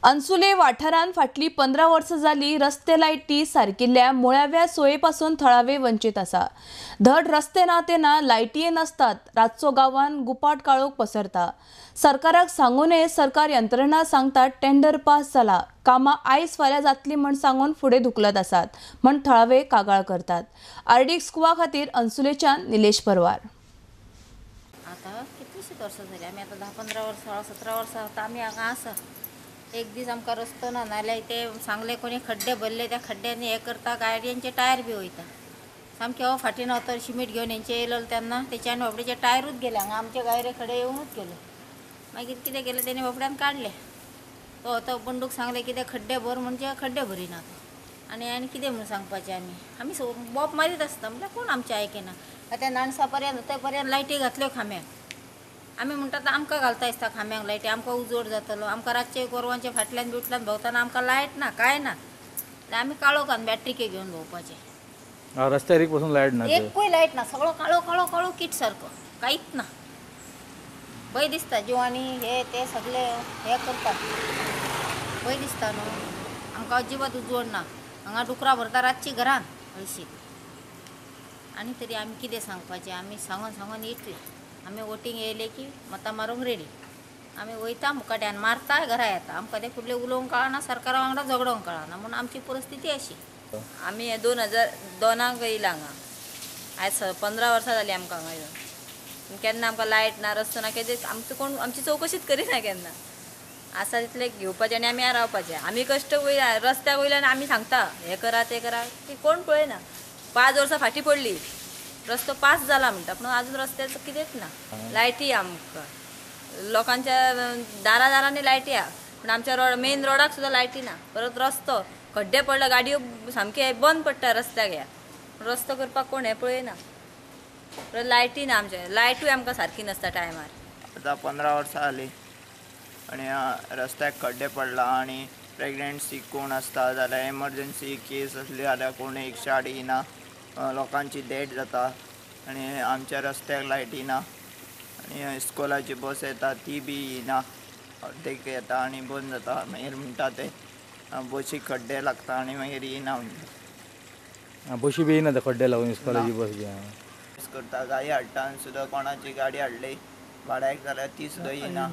अन्सुले वाठारांत फाटली 15 वर्सां जाली रस्ते लायटी सारकिल्ल्या मुळाव्या सोये पासून थळावे वंचीत आसा। धड रस्ते ना ते ना लायटीय नासतात। रातचो गांवान गुपाट काळोख पसरता। सरकाराक सांगूनय सरकार यंत्रणा सांगतात टेंडर पास जाला, कामां आयज फाल्यां जातली म्हण सांगून फुडें धुकलत आसात म्हण थळावे कागाळ करतात। आरडी स्कुवा खातीर अन्सुलेच्यान निलेश परवार। आता कितलीशीच वर्सां जाली आमी आतां 10-15 वर्सां 16-17 वर्सां आतां आमी हांगा आसा। एक दीस आमकां रस्तो ना, नाल्यार ते सांगले कोणी खड्डे भरले, त्या खड्ड्यांनी हे करता, गाडयांचे टायर बी वयता सामके। हो फाटीन वतर शिमीट घेवन हेंचे येयलो तेन्ना तेच्यान बाबडेचे टायरूच गेले, हांगा आमचे गायरे खडे येवनूच गेले। मागीर कितें केलें तेणी बाबड्यान काडले। तो तो बंडूक सांगले कितें खड्डे भर, म्हणजे खड्डे भरिना तो। आनी आनी कितें म्हणून सांगपाचें, आमी आमी बोप मारीत आसता म्हटल्यार कोण आमचें आयकना। आतां नाणसा पर्यंत थंय पर्यंत लायटी घातल्यो खांब्याक, आमी म्हणटात आमकां घालता दिसता खांब्यांक लायटी, आमकां उजोड जातलो, आमकां रातचे गोरवांच्या फाटल्यान बिटल्यान भोंवतना आमकां लायट ना काय ना, आमी काळोखान बॅटरीके घेवन भोंवपाचें। रस्त्यार एक पासून लायट ना, एकूय लायट ना, सगळो काळो काळो काळो किट सारको, कांयच ना। भंय दिसता जिवानी हे ते सगळे हे करतात, भंय दिसता न्हू आमकां, अजिबात उजवड ना। हांगा डुकरां भरता रातची घरान हळशीक। आनी तरी आमी कितें सांगपाचें, आमी सांगून सांगून इतलें। आमी वोटींग येयले की मतां मारूंक रेडी, आमी वयता मुकाट्यान मारता घरा येता, आमकां तें फुडलें उलोवंक कळना, सरकारा वांगडा झगडोंक कळना, म्हूण आमची परिस्थिती अशी। आमी 2002 येयला हांगा, आयज 15 वर्सां जालीं आमकां हांगा येवन। केन्ना आमकां लायट ना, रस्तो ना, कितें आमचो कोण आमची चवकशीच करिना केन्ना। आसा तितलें घेवपाचें आनी आमी रावपाचें। आमी कश्ट वयल्या रस्त्या वयल्यान आमी सांगता हें करा तें करा, ती कोण पळयना। 5 वर्सां फाटीं पडली, रस्तो पास जाला म्हणटा, पूण अजून रस्त्याचो कितेंच ना। लायटी आमकां लोकांच्या दारा दारांनी लायटी आहा, पूण आमच्या रोड मेन रोडाक सुद्दां लायटी ना। परत रस्तो खड्डे पडला, गाडयो सामके बंद पडटा रस्त्याक, ह्या रस्तो करपाक कोण हें पळयना। परत लायटी ना आमच्या, लायटूय आमकां सारकी नासता टायमार। आतां 15 वर्सां जालीं आनी रस्त्याक खड्डे पडला आनी प्रेग्नन्सी कोण आसता जाल्यार एमर्जन्सी केस आसली जाल्यार कोण रिक्षा हाडिना, लोकांची डेथ जाता आनी आमच्या रस्त्याक लायटी ना आनी इस्कोलाची बस येता ती बी येना, अर्देक येता आनी बंद जाता। मागीर म्हणटा ते बशीक खड्डे लागता आनी मागीर येना म्हणटा, बशी बी येना खड्डे लागून इस्कोलाची बस बी करता। गाडी हाडटा आनी सुद्दां कोणाची गाडी हाडली भाड्याक जाल्यार ती सुद्दां येना।